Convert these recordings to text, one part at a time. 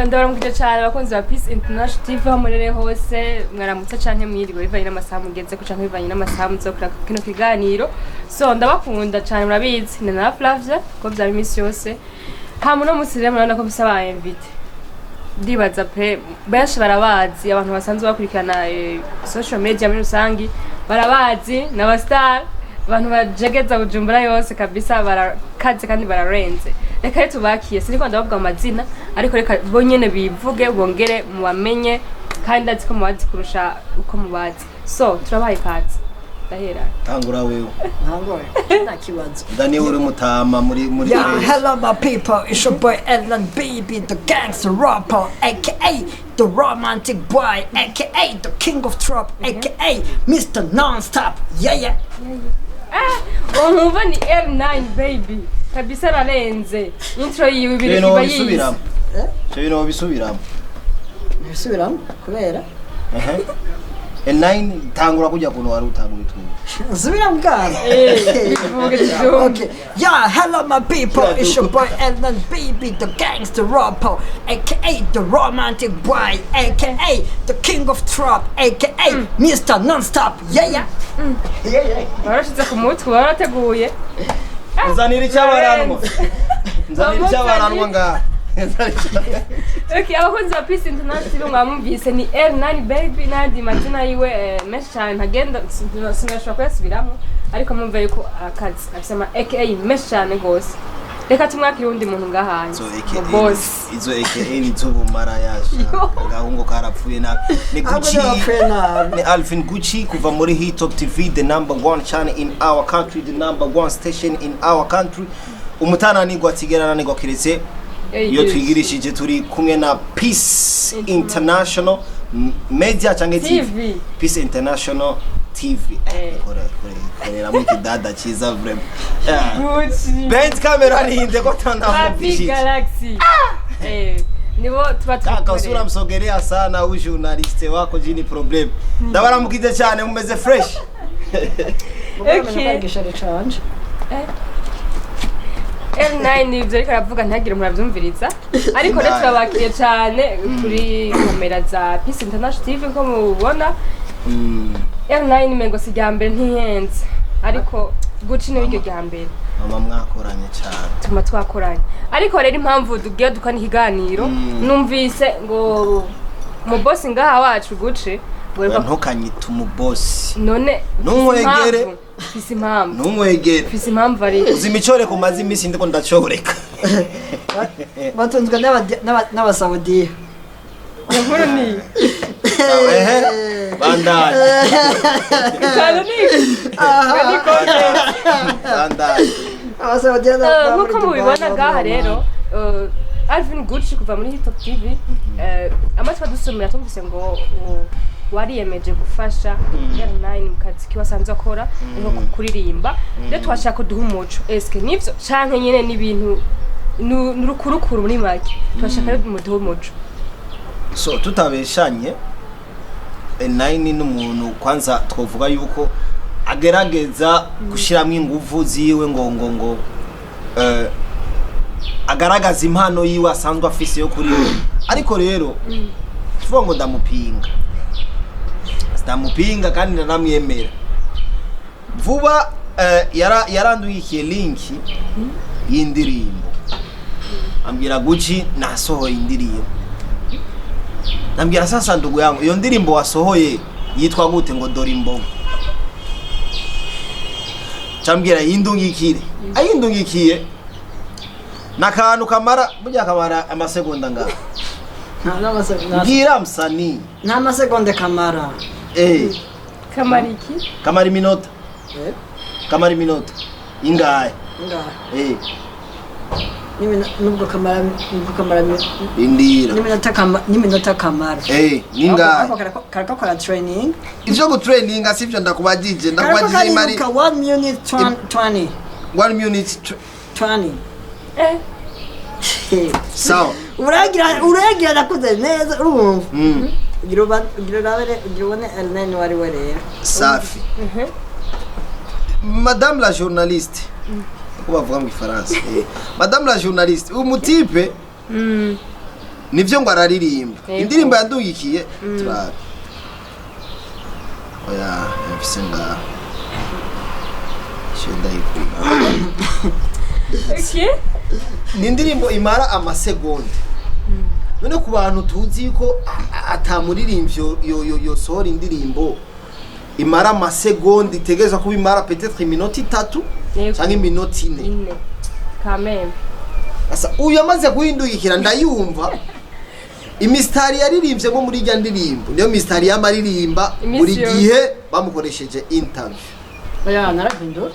Ndabaramukije cyane abakunzi ba Peace International TV aho murere hose. Mwaramutse canke mwiriwe, bivanye n'amasaha mugeze ko canke bivanye n'amasaha muzokora kino kiganiro. So ndabakunda cyane, murabizi, ni na Flavia ko vyaba iminsi yose. Hama uno munsi rero murabona ko mfise aba invité. Ndibaza pe benshi barabazi, abantu basanzwe bakurikirana social media muri rusangi barabazi, n'aba star, abantu bajegeza Bujumbura yose kabisa, barakaze kandi bararenze. Reka rero tubakiye, siniko ndabavuga amazina, ariko reka bo nyene bivuge, bongere mubamenye, kandi ndazi ko mubazi kurusha uko mubazi. So turabahaye ikaze. Ndahera. Tangura wewe. Ntangore, nta kibazo. Ndani uri mutama muri Yeah, twese. Hello my people, it's your boy Ellen Baby, the gangster rapper, aka the romantic boy, aka the king of trap, aka Mr. Non-Stop. Yeah. Uwo nkumva ni L9 Baby kabisa, ararenze. Intro yiwe ibiri Ibintu iba yize. bisubiramo. Ivyo bintu bisubiramo. Ntibisubiramo kubera Ehe. L9, tangura kujya kuntu wari utangura ituma. Nsubiramo bwana. Eh, bivuge tuvyumve. Okay. Yeah, hello my people, it's your boy Ellen Baby, the gangster rapper, aka the romantic boy, aka the king of trap, aka Mr. Non-Stop. Yeah. Yeah. Barashize ku mutwe, barateguye. Nzanira icyabaranwa. Nzanira icyabaranwa ngaha. Okay, abakunzi ba Peace International TV, mwamumvise, ni L9 Baby n'andi mazina yiwe menshi cyane ntagenda sinashobora kuyasubiramo, ariko mwumve yuko akazi afise ama aka menshi cyane gose. Reka tumwakire uwundi muntu ngahaye. Izo aka Boss. Izo aka ni z'ubumara yasha. Agahungu karapfuye nabi. Ni Ahubwo Gucci. ntibapfuye nabi. Ni Alvin Gucci kuva muri Hit TV, the number one channel in our country, the number one station in our country. Umutananirwa atigera ananirwa kiretse iyo twigirishije. Turi kumwe na Peace International Media cyangwa TV? TV. Peace International TV. Eh. Koreramo ikidada cyiza vraiment. Gucci. Benz camera ninde ko Papi tanamuvishije? Galaxy, nibo tuba Kaka, turi. usura msogelea sana huyu journaliste wako jini problem. Ndabaramukije cyane, mumeze fresh? Okay. Igishari canje. L9 ibyo ariko aravuga ntihagire umuntu abyumviriza, ariko rero turabakiriye cyane kuri kamera za Peace International TV. Nko mubibona, L9 mengo si irya mbere, ntihenze, ariko Gucci niwe iryo rya mbere. Mama, mwakoranye cyane. Tuma twakoranye, ariko rero impamvu tugiye dukana ikiganiro, numvise ngo mu boss ngaha wacu Gucci ngo reka. Ntukanyite umubosi. None Ntunkwegere. mfise impamvu. Ntunkwegere. Mfise impamvu ari Uzi imicoreko maze iminsi ndiko ndacoreka. Batunzwe n'Abasaudiya. Inkuru ni Ehe, bandanye. Kandi ni content. Bandanye. Abasaudiya. Nk'uko mubibona ngaha rero, Alvin Gucci kuva muri Hitop TV, amatwi adusumira tumvise ngo wariyemeje gufasha L9 mu kazi kiwe asanzwe akora, nko kuririmba. Rero twashaka kuduha umuco, eske nivyo canke nyene n'ibintu n'urukurukuru? Muri make twashaka rero muduhe umuco. So tutabeshanye, L9 n'umuntu kwanza twovuga yuko agerageza gushyiramo ingufu ziwe ngo agaragaza impano yiwe asanzwe afise yo kuririmba. Ariko rero tuvuga ngo ndamupinga, ndamupinga kandi ndanamwemera. Vuba yarandukiye link y'indirimbo, ambwira: "Gucci, nasohoye indirimbo." Nambwira: "Sasa ndugu yangu, iyo ndirimbo wasohoye yitwa gute?" Ngo "Dore imbogo." Cambwira yindungikire, ayindungikiye nakantu kamara burya kamara amasegonda ngaho. Nta Mbwira msanii. Nta masegonde kamara. Kamara iki? Kamara iminota. Eh? Kamara iminota ingahe? Ngaha. Eh. Nubwo kamara Indira. N'iminota kamara. Ningahe? Ariko karako kora training. Ivyo gutraininga sivyo ndakubajije. Karako Ndakubajije imari. kariruka 1 minute 20. 1 minute 20. Sawa. Uragira nakuze neza, urumva? Ugira urabe, ugira ubone L9 wari we rero. Safi. Madame la journaliste, uko bavuga mu Gifaransa, madame la journaliste, uyu mutipe. Nivyo ngo araririmba. Yego. Indirimbo yandugikiye, turabe. Oya, yafise ngaha. Ciye ndayikura. Okay. Ni indirimbo imara amasegonda. None ku bantu tuzi ko atamuririmbyi yosohora indirimbo imara amasegonda, itegerezwa kuba imara peut-être iminota 3 Yego. canke iminota 4. Ine kameme. Asa uyu amaze guhindukira, ndayumva imisitari yaririmbye muri irya ndirimbo, niyo misitari y'amaririmba Iminsi buri yose. gihe bamukoresheje interview. Oya, narahindura,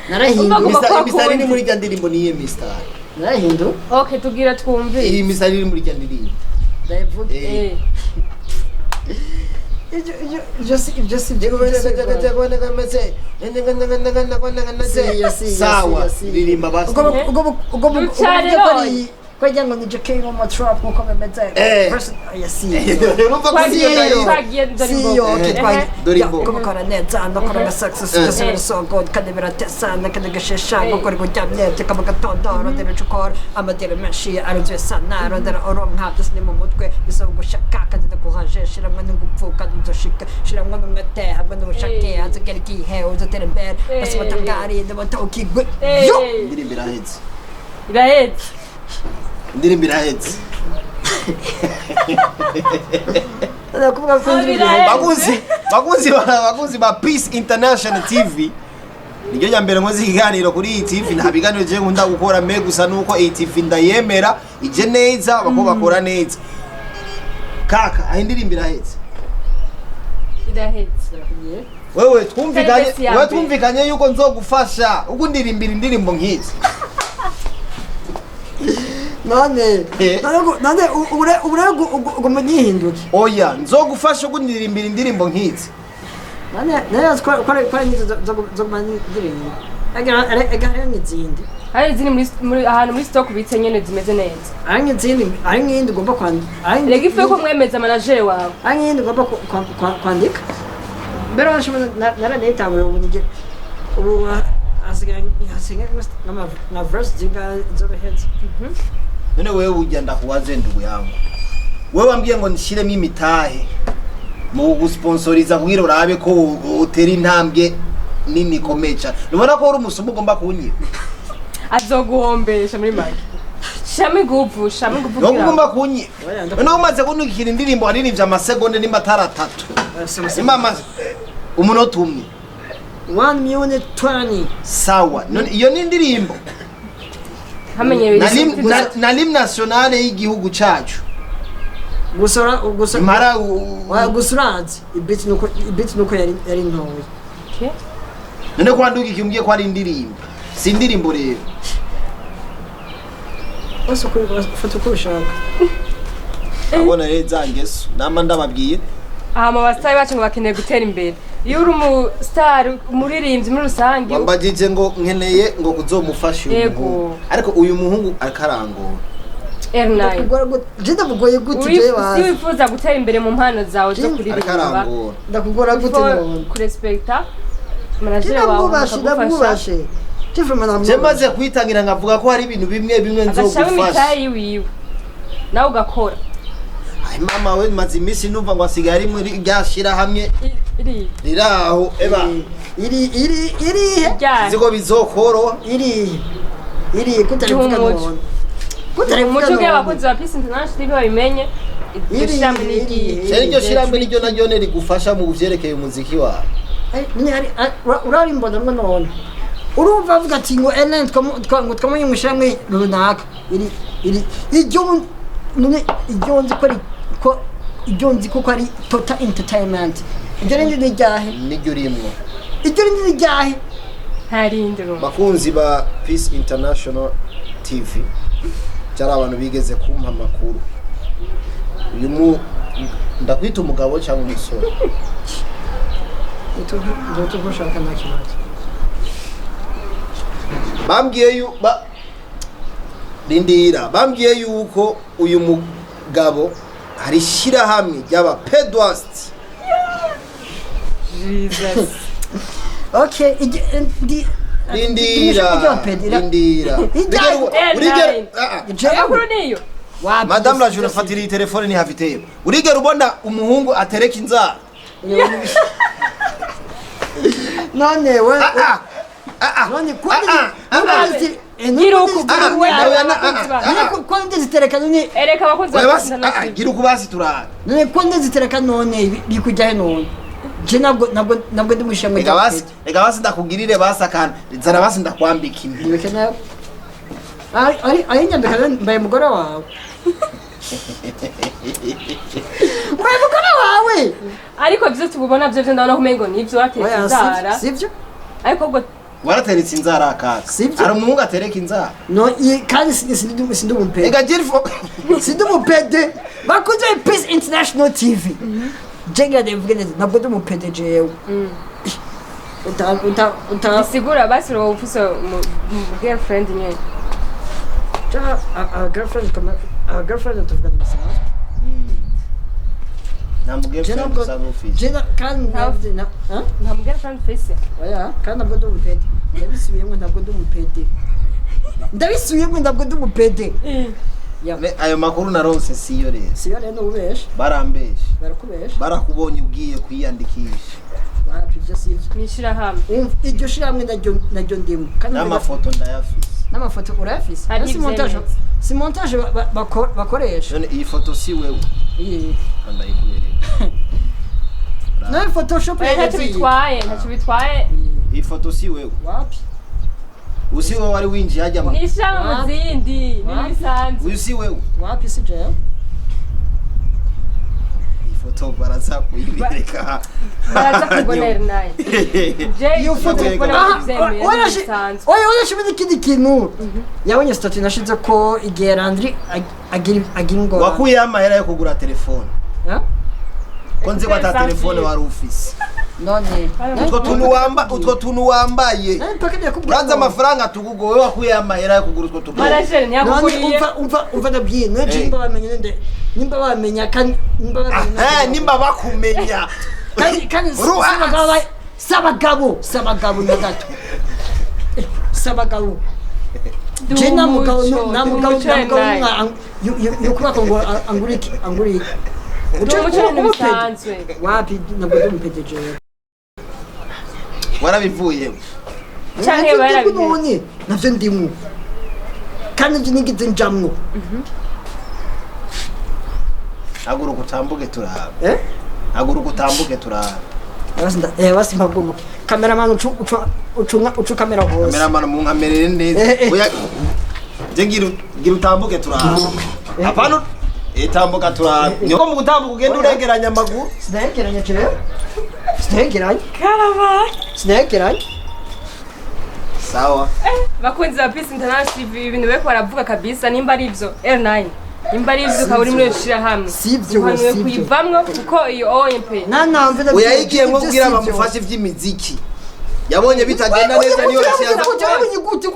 narahindura. Umva kwa Imisitari iri kundi. muri irya ndirimbo niyo misitari. Narahindura. Okay, tubwira twumve. Iyi misitari iri muri irya ndirimbo. Ndayivuga. Eh. Ibyo si ibyo si ibyo. Sawa, ririmba basi. Ubwo Ducane buryo ko none. ari ko wagira ngo ni J.K. mu trap nkuko bimeze. Eh. Oya, si Urumva ko siyo Twagiye nayo. twagiye, dore siyo. imbogo. Okay, twagiye. Dore imbogo. Gukora neza, ndakora nka success, byose biri so good kandi biratesa kandi gashesha gukora kuryamye byuka mu gatondo, rondera icyo ukora, amadeni menshi aruzuye sana, rondera uronka, byose ni mu mutwe, bisaba gushaka kandi ndakuhaje, shiramwe n'ingufu kandi uzoshika, shiramwe n'umwete hamwe n'ubushake, hazogera igihe uzotera imbere bose batangari ndabatawukigwe yo. Indirimbo irahetse. Irahetse. Indirimbo irahetse. Ndakuvuga ko indirimbo Birahetse. Bakunzi ba Peace International TV, niryo rya mbere nkoze ikiganiro kuri iyi TV. Nta biganiro je nkunda gukora me, gusa nuko iyi TV ndayemera, ije neza, bako bakora neza. Kaka, aho indirimbo irahetse. Irahetse. Wewe twumvikanye. Service ya Wewe mbere. twumvikanye yuko nzogufasha uko ndirimbira indirimbo nk'izi. None none ubure uguma nyihinduke. Oya, nzogufasha uko ndirimbira indirimbo nk'izi. None none ko ari nizo zo guma ndirimba, ega hariyo n'izindi. Hari izindi ahantu muri stock ubitse nyene zimeze neza. Hari n'izindi, hari n'iyindi ugomba kwandika. Rega ifu yuko mwemeza manager wawe. Hari n'iyindi ugomba kwandika mbere washobora naranitanguye, ubu nige ubu hasigaye nka verse zingahe zorohetse. None wewe ujya, ndakubaze ndugu yangu, wewe wambwiye ngo nshiremo imitahe mu gusponsoriza kugira urabe ko utera intambwe nini ikomeye cyane, nubona ko uri umusuma ugomba kunyiba. Azoguhombesha muri make. Shama inguvu, shama inguvu. Nuko Kugira ngo- ugomba kunyiba. Noneho umaze kunukira indirimbo waririmbye amasegonda nimba atari 3, nimba umunota 1. 1 minute 20. Sawa, none iyo ni indirimbo Hamenyerewe. Na l'hymne nationale y'igihugu cacu. Gusa imara Gusa urazi ibiti nuko yari ntoya. Okay. None ko wandugikiye umbwiye ko ari indirimbo, si indirimbo rero. Bose uko ufata uko ubishaka. Abona rero za ngeso nama ndababwiye. Hama abasitari bacu ngo bakeneye gutera imbere. Iyo uri umusitari, umuririmbyi muri rusange, Wambagije ngo nkeneye ngo kuzomufasha uyu Yego. muhungu, ariko uyu muhungu akarangora. R9. Ndakugora gute? Je ndakugoye gute je? Si Wazi. wifuza gutera imbere mu mpano zawe zo ariko kuririmba, arangora. Ndakugora gute none? Kurespekta manager wawe Ndamwubashe. akagufasha. Ndamwubashe Tifuma. Je maze kwitangira nkavuga ko hari ibintu bimwe bimwe Agashamo nzogufasha. imitahe yiwiwe nawe ugakora. Ay mama we, maze iminsi numva ngo asigaye ari muri rya shirahamwe Iri riraho eba. Iri he? Ryari? Nzi ko bizokoroha. Iri kutarivuga Umuco. none, kutarivuga Umuco ubwira none. abakunzi ba Peace International TV babimenye iryo shirahamwe ni iry'iyi. Cyari iryo shirahamwe niryo naryo rigufasha mu vyerekeye umuziki wawe. Ay, urarimbona mwe none urumva avuga ati ngo Ellen ngo twamunye mushiramwe runaka iri iryo none iryo nzi ko ari ko iryo nzi ko ari Total Entertainment, iryo rindi ni ryahe? Niryo urimwo. Iryo rindi ni ryahe? Nta rindi rumwe. Bakunzi ba Peace International TV, cyari abantu bigeze kumpa amakuru, uyu mu ndakwita umugabo cyangwa umusore? Ndio ushaka, nta kibazo. Bambwiye yu ba rindira, bambwiye yuko uyu mugabo hari ishyirahamwe ry'aba pedwast. Jesus. Okay, ndi Rindira, rindira. Ijya- Urigera- ah, ah. Amakuru niyo. Wapi, Madame la sivyo, jeune, sivyo. fatira iyi telefone, ni haviteye. Urigera ubona umuhungu atereka inzara? None we Ah, ah, ah. none kwani Ah, ah, ah. Gira ukuguru we. Ah, Abakunzi ah, ba ah. ko ndizitereka none? Ereka abakunzi Oya ba basi, Peace ah, ah, International. gira uku basi turara. None ko ndizitereka none bikujya he none? Je ntabwo ndi mwishimwe. Reka basi, reka basi ndakugirire basi akantu. Zana basi ndakwambika imbi. Nibeke nawe ari nyambika rero, mbaye umugore wawe, mbaye umugore wawe. Ariko byo tububona byo ndabona ko umengo nivyo wateretse Oya, inzara. sivyo. Ariko ubwo Warateretse inzara akaga. Sivyo. Hari umuhungu atereka inzara? No, kandi sindi umupede. Reka gira ifo. Sindi umupede. Bakunze Peace International TV, je ngira ndabivuge neza, ntabwo ndi umupede jewe. Uta uta uta Bisigura basi uba ufise girlfriend nyene? Ja, our girlfriend kama our girlfriend tuvugana bisanzwe. Nta Je mugirlfriend ntabwo usanzwe ufise? je kandi ntabwo na hein? Nta mu girlfriend ufise? Oya, kandi ntabwo ndi umupede, ndabisubiyemo, ntabwo ndi umupede, ndabisubiyemo, ntabwo ndi umupede. Ya. Ayo makuru naronse siyo rero? Siyo rero, ubesha. Barambeshe. Barakubesha. Barakubonye ugiye kwiyandikisha. Wapi, ibyo sivyo. Mwishirahamwe. Umva, iryo shirahamwe naryo ndimo kandi N'amafoto ndayafise. N'amafoto urayafise? Hari Si montage. ivyemeza. Si montage bakoresha. None iyi foto si wewe? Iyi? Ndayikwereka. Nawe Photoshop. Oya, ntacyo Yagiye. bitwaye, ntacyo bitwaye. Iyi foto si wewe? Wapi. Usi wewe wari winjiye hajya mu Mwishirahamwe mu Wapi? zindi ni Wapi? bisanzwe. Uyu si wewe? Wapi, si jewe. Iyi foto baraza kuyibereka. Baraza kubona naye. Je Iyo foto kubona Ah, bavyemeye, oya, ni bisanzwe. oya, oya, ikindi kintu yabonye statut nashize ko igihe Landry agira ingorane. Wakuyeho amahera yo kugura telefone? Ha? Ko nzi ko ata telefone wari ufise. None Utwo tuntu wamba, utwo tuntu wambaye, none mpaka ndakubwira. urazi amafaranga tugugo? Wowe wakuyeho amahera yo kugura utwo tuntu? Manager None ntiyakuguriye. umva, umva, umva, ndabwiye none Eh. nimba bamenye nde, nimba bamenya kandi nimba bamenya. Nimba bakumenya. Kandi Ruhasi. s'abagabo, s'abagabo, s'abagabo na gato. S'abagabo. Je nta mugabo, nta mugabo, nta mugabo yokubaka ngo angurike, angurike. Ndi umuco, ni bisanzwe. Wapi, ntabwo ndi umupede jewe. Warabivuyemo? Canke Navyo ndimo. barabihevye. None navyo ndimo kandi nivyo nigeze njamwo. Haguruka utambuke turabe. Eh? Haguruka utambuke turabe. Basi basi mpaguruke. Cameraman, ucu ucu ucu ucu kamera hose. Kameramani, munkamerere neza. Eh, eh. Oya, je ngira utambuke turabe. Hapana, tambuka turabe. Niko mu gutambuka ugenda uregeranya amaguru. Sinayegeranya jewe, sinayegeranya. Karabaye. Sinayegeranya. Sawa. Bakunzi ba Peace International TV, ibintu bariko baravuga kabisa, nimba ari ivyo R9, nimba ari ivyo ukaba uri muri iyo shirahamwe, Sivyo, uhanuwe sivyo. kuyivamwo kuko iyo OMP Nanamve. Oya, yigiyemwo kugira bamufashe ivy'imiziki, yabonye bitagenda neza niyo yaciye aza. Yabonye gute?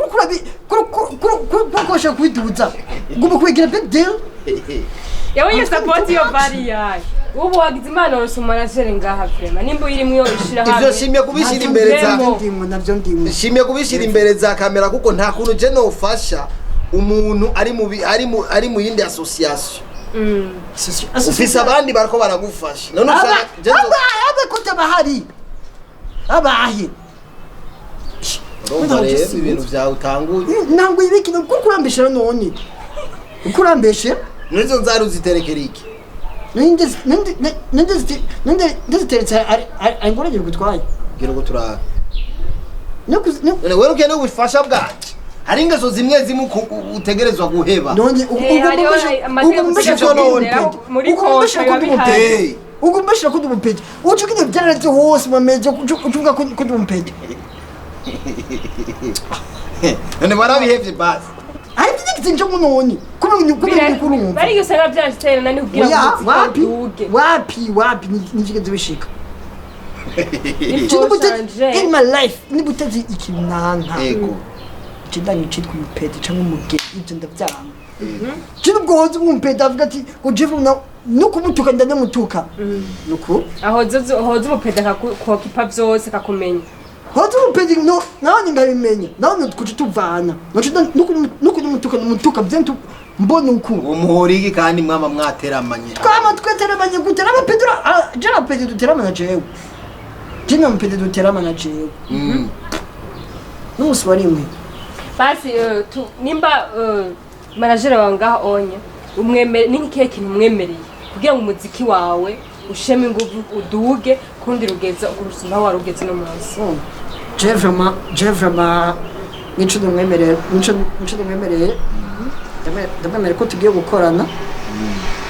Kurukosha kubiduza ngomba kubigira big deal. Yabonye support iyo bari yayo. Ubu wagize imana wose manager ngaha, vraiment nimba uyiri iyo shirahamwe. Ivyo shimye kubishira imbere za Navyo ndimwo, navyo ndimwo. Nshimye kubishyira imbere za kamera kuko nta kuntu je nofasha umuntu ari mu ari mu yindi association. Ufise abandi bariko baragufasha none Aba usanga je aba kote bahari abahe. Urumva rero ibintu vyawe utanguye. Ntabwo ibiki kuko kurambeshera none kurambeshera. Nizo nzara uziterekera iki? Ninde ziteretse ari ngorane gutwaye? Gira ngo turabe. None wewe ukeneye ubufasha bwanje, hari ingeso zimwe zimwe utegerezwa guheba. None Hariho amategeko tugenderaho muri kontra biba bihari. Ubwo mbeshera ko ndi umupede, uca ugenda byararetse hose mameje ucuvuga ko ndi umupede. None warabihevye basi? Ariko nigeze nje none kubera kurumva. Bari usanga byashitera nani kugira Oya, ngo wapi. uduge. Wapi, wapi, nigeze bishika. Il faut changer. In my life niba utazi ikintu nanka Ego. ikindanye citwa umupede canke umugeni, ivyo ndavyanga. Je nubwo woza umupede avuga ati ngo jewe no kumutuka ndanamutuka nuko. Aho hoza umupede akakokipa vyose akakumenya. Hoza umupede. Umupedi no nawe ngabimenya, nawe kuca tuvana nuko numutuka numutuka byentu mbona uku. Umuhora iki kandi mwama mwateramanye? Twama tweteramanye gute n'abapedi? Je n'abapedi duteramana, jewe je n'umupedi duteramana jewe n'umunsi wa rimwe. Basi nimba manager wawe ngaho onye umwemere, ni nk'ikihe kintu umwemereye kugira ngo umuziki wawe usheme inguvu, uduge kundi rugeza urusumba aho wari ugeze uno munsi? Je vraiment, je vraiment nico ndamwemereye, nico ndamwemereye, ndamwemereye ko tugiye gukorana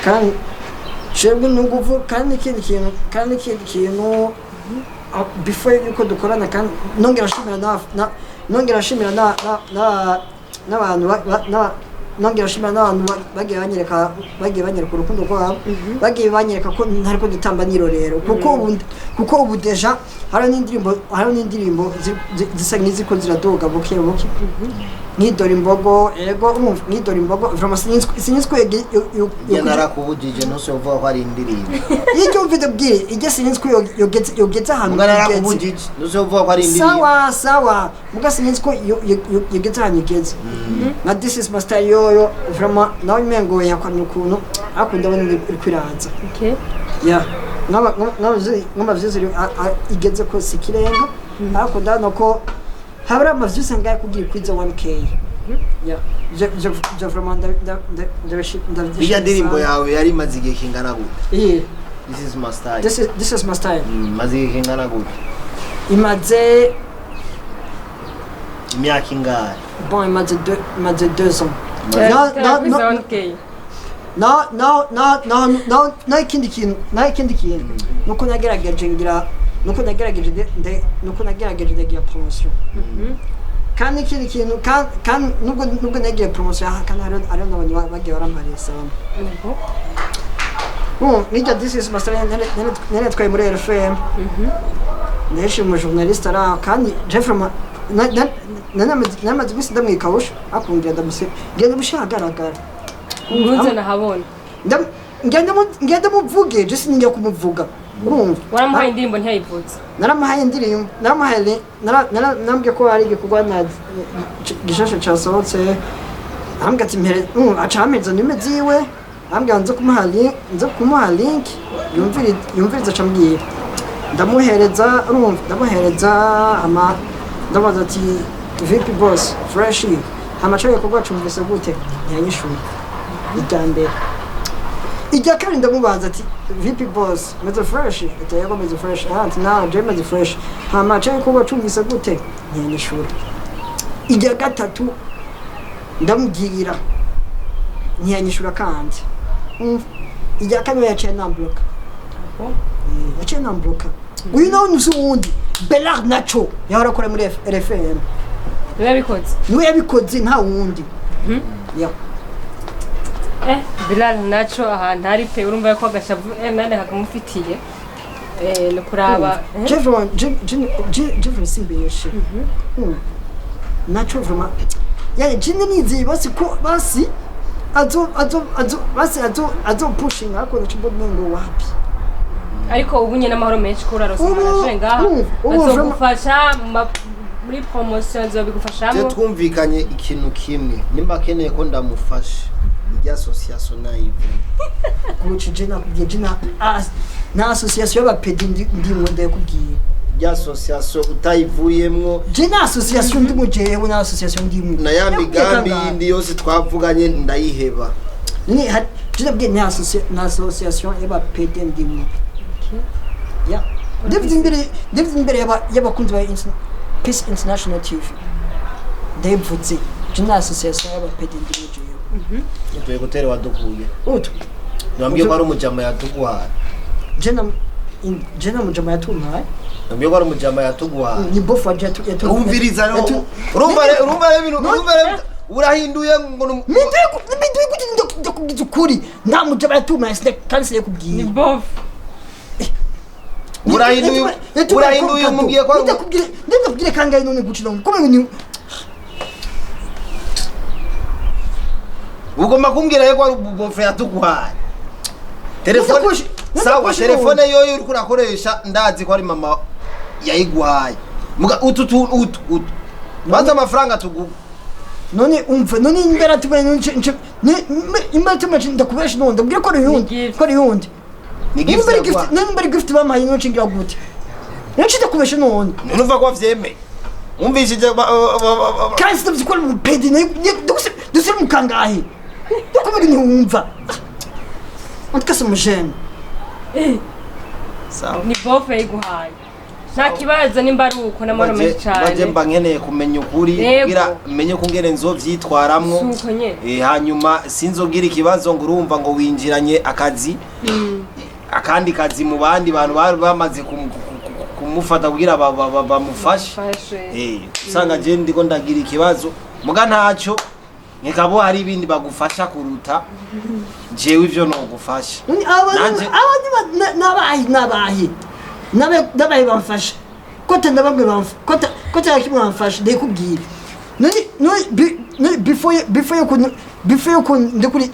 kandi shemwe n'inguvu. Kandi ikindi kintu before yuko dukorana, kandi nongera nshimira nongera nshimira na na na n'abantu nongera nshimira n'abantu bagiye banyereka urukundo rwabo, bagiye banyereka ko ntariko dutamba nirorero, kuko ubu déjà hariho n'indirimbo zisa nk'iziko ziraduga buke buke, nk'idora imbogo. Ego, urumva, nk'idora imbogo vraiment sinzi ko Njye narakubujije, ntuse uvuga ko ari indirimbo. Iyo mvide bwire ijye, sinzi ko yogeze ahantu Mbwa igeze. Narakubujije, ntuse uvuga ko ari indirimbo. Sawa sawa, muga sinzi ko yogeze ahantu igeze. Nka This Is My Style yoyo vraiment nawe umengo yakwamye ukuntu, ariko ndabona iri kwiraza. Okay. Ya, nk'amavyuzi igeze ko si ikirenga, ariko ndabona ko habura amavyuzi angahe kugira ikwize 1K. Ya, je vraiment ndabyishimiye Ijya ndirimbo sana. yawe yari imaze igihe kingana gute? Iyi? This Is My Style. This Is My Style. Imaze igihe kingana gute? Imaze Imyaka ingahe? Bon, imaze 2 ans. No, no, no, 1K. No, no, no, no, no, no. Ikindi kintu nuko nagerageje ndagira promotion. Kandi ikindi kintu, kandi nubwo nagiye promotion aha, kandi hariho n'abantu bagiye barampariye sana. Bon, nijya This Is My Style naretwaye muri RFM, ndahishima umujournaliste ari aho. Kandi Jeffrey namaze iminsi ndamwikawusha, ariko ngenda mushyira ahagaragara. Ntuze nahabona. Ngenda muvuge, je sinjya kumuvuga, urumva. Waramuhaye indirimbo ntiyayivuze? Naramuhaye indirimbo, naramuhaye narambwiye ko hari igikorwa na gishasha casohotse, arambwira ati mpere, aca ampereza nimero ziwe, arambwira nze kumuha link yumvirize, aca ambwira, ndamuhereza, urumva, ndamuhereza ama ndabaza ati: "Vipi boss, fresh? Hama co gikorwa cumvise gute?" Ntiyanyishuye irya mbere. Irya kabiri ndamubaza ati: "Vipi boss, meze fresh?" Ati: "Yego, meze fresh." Ah, ati: "Nawe je meze fresh, hama co gikorwa cumvise gute?" Ntiyanyishura. Irya gatatu ndamubwira, ntiyanyishura. Kandi irya kane yaciye nambloka. Yaciye nambloka. Uyu nawe ni uwundi Bernard Nacho yahora akora muri RFM. Niwe yabikoze? Niwe yabikoze, nta wundi. Yeah. Bilal naco ahantu ari pe, urumva ko agashavu nande kakamufitiye, no kuraba. Jeffrey simbeshe. Nacho vraiment yani jinde nizeye basi ko basi azo basi azo pushing, ariko naco mbona ngo wapi. Ariko ubu nyene amahoro menshi ko uraronse manager ngaha ubu azogufasha muri promotion, Je azobigufashamo. Twumvikanye ikintu kimwe: nimba akeneye ko ndamufasha irya association nayive. Guca je nakubwiye, je na association y'abapedi ndimwo, ndayakubwiye. Irya association utayivuyemwo Je na association ndimo, jewe na association ndimo. Na ya Nakubwiye migambi kangahe? yindi yose twavuganye ndayiheba. Ni je nabwiye ni association y'abapedi ndimo. Yeah. Ndavuze imbere y'abakunzi ba Peace International TV. Ndabivuze. Je na association y'abapedi ndimo jewe. Utuye gutera wadukuye. Utu. Nambwiye ko ari umujama yatuguhaye. Je na mujama yatumpaye. Nambwiye ko ari umujama yatuguhaye. Ni bofu wanje yatu. Umviriza rero. Urumva rero ibintu, urumva rero urahinduye ngo Midwe kuti ndakubwiza ukuri. Nta mujama yatumpaye kandi Ni sinakubwiye. bof. Urahinduye umubwiye ko ari Ndakubwire kangahe none gucira ngo kumwe ni Ugomba kumbwira yuko ari ububofe yatuguhaye telefone. Sawa. Ndakoshi. Telefone yoyo uriko urakoresha ndazi ko ari mama yayiguhaye. Muga utu utu utu banza amafaranga tugu. None umva, none imbere tubone nce imbere tubone, ndakubesha none ndabwira ko ari yundi. Ni gift. Ko ari yundi. Ni gift. Nimba ari yaguha. gift, nimba ari gift bampaye, none ngira gute? Nce ndakubesha none. None uva ko wavyemeye, wumvishije Kandi sinzi ko ari umupedi, dusubire mu kangahe, ndakubwira ntiwumva. En tout cas, c'est mon jeune. Sawa. Ni bofe yiguhaye, nta kibazo nimba ari uko, n'amahoro menshi Baje cyane. mba nkeneye kumenya ukuri Yego. kugira menye ko ngene nzovyitwaramwo. Si uko nyene. Hanyuma sinzogira ikibazo ngo urumva ngo winjiranye akazi, akandi kazi mu bandi bantu bari bamaze kumufata kugira bamufashe. Fashe. Usanga je ndiko ndagira ikibazo, muga ntacyo, nkekabo hari ibindi bagufasha kuruta jewe ivyo nogufasha. None aba aba nabahi nabahi nabahi bamfasha kote, ndababwe bamfasha kote, kote yakimwe bamfasha, ndikubwira none none before yo ndikuri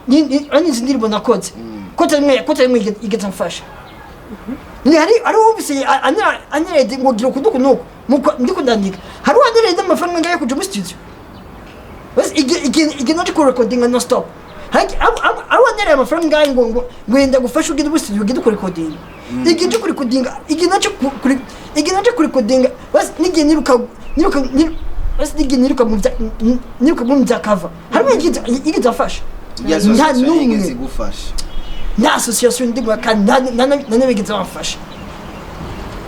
ni ani izi ndirimbo nakoze, kote rimwe igeze mfasha, ni hari wumvise anyerede ngo gira kuduku nuko muko ndiko ndandika, hari uwanyerede amafaranga ngayo kuja muri studio. Basi ige naje ku recording non stop. Hari abo amafaranga ngayo ngo yenda gufasha ugende muri studio, ugende ku recording. Ige nje ku recording, ige naje kuri ige naje ku recording, basi nige niruka basi nige niruka mu bya cover. Hari igeze afasha. Iyo Nta association n'umwe. yigeze igufasha? Nta association ndimo kandi nta n'abigeze bamfasha.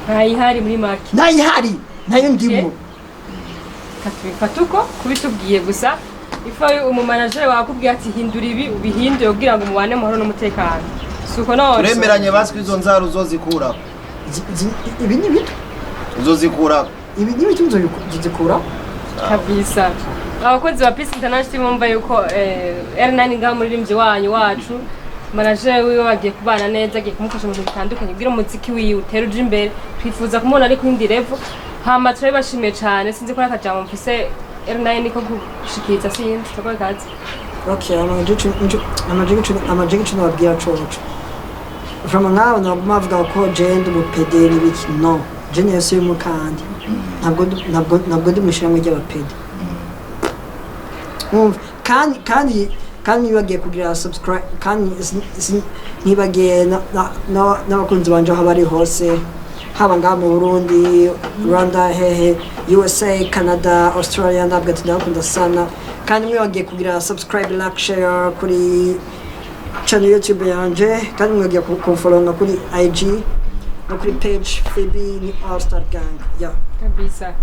Ntayihari muri make. Ntayihari, ntayo ndimo. Tubifata uko kubitubwiye gusa, ifa umumanajeri wakubwiye ati hindura ibi, ubihindure kugira ngo mubane amahoro n'umutekano, si uko none? Turemeranye baswi, izo nzara uzozikuraho. Ibi ni bito. Uzozikuraho. Ibi ni bito, nzobikura. Kabisa, abakozi ba Peace International bumva yuko R9 ngaho muririmbyi wanyu wacu, manager wiwe bagiye kubana neza, agiye kumufasha mu bintu bitandukanye kugira umuziki wiwe utere uja imbere. Twifuza kumubona ari ku yindi level. Hama turabibashimiye cane. Sinzi ko ari akajambo mfise R9 ko gushikiriza, sinzi tukoye kazi. Okay, amaje ico nababwira coco, vraiment nk'abo naguma bavuga ko je ndi umupede n'ibiki, no je niyo si kandi ntabwo ndi mw'ishirahamwe ry'abapede. Mwumva, kandi ntibagiye kugira subscribe, kandi ntibagiye n'abakunzi banje aho bari hose, haba ngaha mu Burundi, Rwanda, hehe, USA, Canada, Australia, ndabwo ati ndabakunda sana. Kandi mwibagiye kugira subscribe, like, share kuri channel YouTube yanje, kandi mwibagiye kumfollowinga kuri IG no kuri page FB ni All Star Gang, yeah. Kabisa,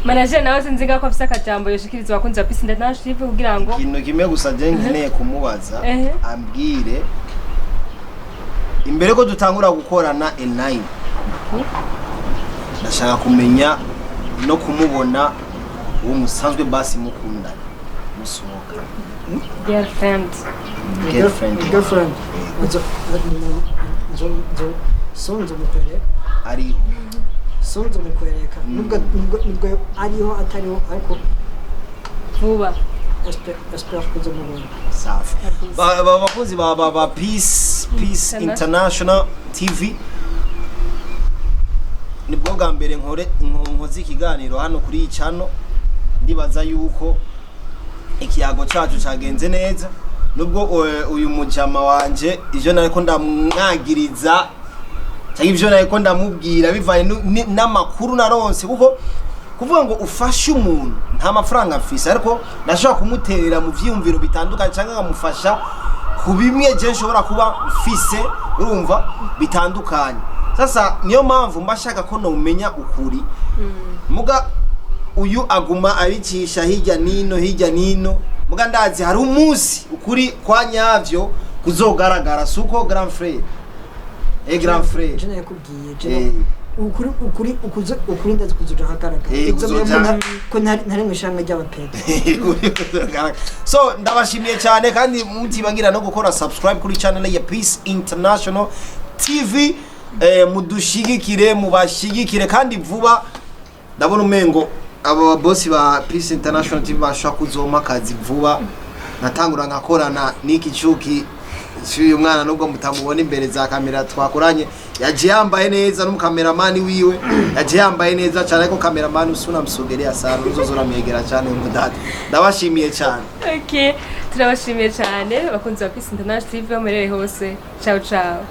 manager nawe sinzi ko afise akajambo yoshikiriza abakunzi ba Peace International kugira ngo Ikintu kimwe gusa je nkeneye kumubaza, ambwire imbere ko dutangura gukorana L9, ndashaka kumenya no kumubona uwo musanzwe basi mukundana musohoka. Girlfriend. Girlfriend. Girlfriend nzo nzo so nzomukwereka. Ariho? So nzomukwereka, nubwo ariho atariho, ariko Vuba. Espère ko nzomubona. Safi. Bakunzi ba Peace International TV, nibwo bwa mbere nkore nkoze ikiganiro hano kuri iyi channel. Ndibaza yuko ikiyago cacu cagenze neza, nubwo uyu mujama wanje ivyo nariko ndamwagiriza cyangwa ivyo nariko ndamubwira bivanye n'amakuru naronse, kuko kuvuga ngo ufashe umuntu nta mafaranga mfise, ariko ndashobora kumuterera mu vyiyumviro bitandukanye cyangwa nkamufasha ku bimwe je nshobora kuba mfise, urumva, bitandukanye. Sasa niyo mpamvu mba shaka ko nomenya ukuri, muga uyu aguma abicisha hirya nino, hirya nino, muga ndazi hari umunsi ukuri kwa nyavyo kuzogaragara, suko grand frère, grand frère? Je nakubwiye, je ukuri ukuze ukuri ndazi kuzoja ahagaragara. Ibyo ko ntari mu ishami ry'abapede. So ndabashimiye cyane, kandi mutibagira no gukora subscribe kuri channel ya Peace International TV, mudushigikire, mubashigikire. Kandi vuba ndabona umengo aba bosi ba Peace International TV bashobora kuzoma akazi vuba, natangura nkakorana n'iki cyuki. Si uyu mwana, nubwo mutamubona imbere za kamera, twakoranye, yaje yambaye neza, n'umukameramani wiwe yaje yambaye neza cyane, ariko kameramani usunamsogelea sana, uzoza uramwegera cyane umudada. Ndabashimiye cyane. Okay, turabashimiye cyane, abakunzi ba Peace International TV aho muherereye hose. Ciao ciao.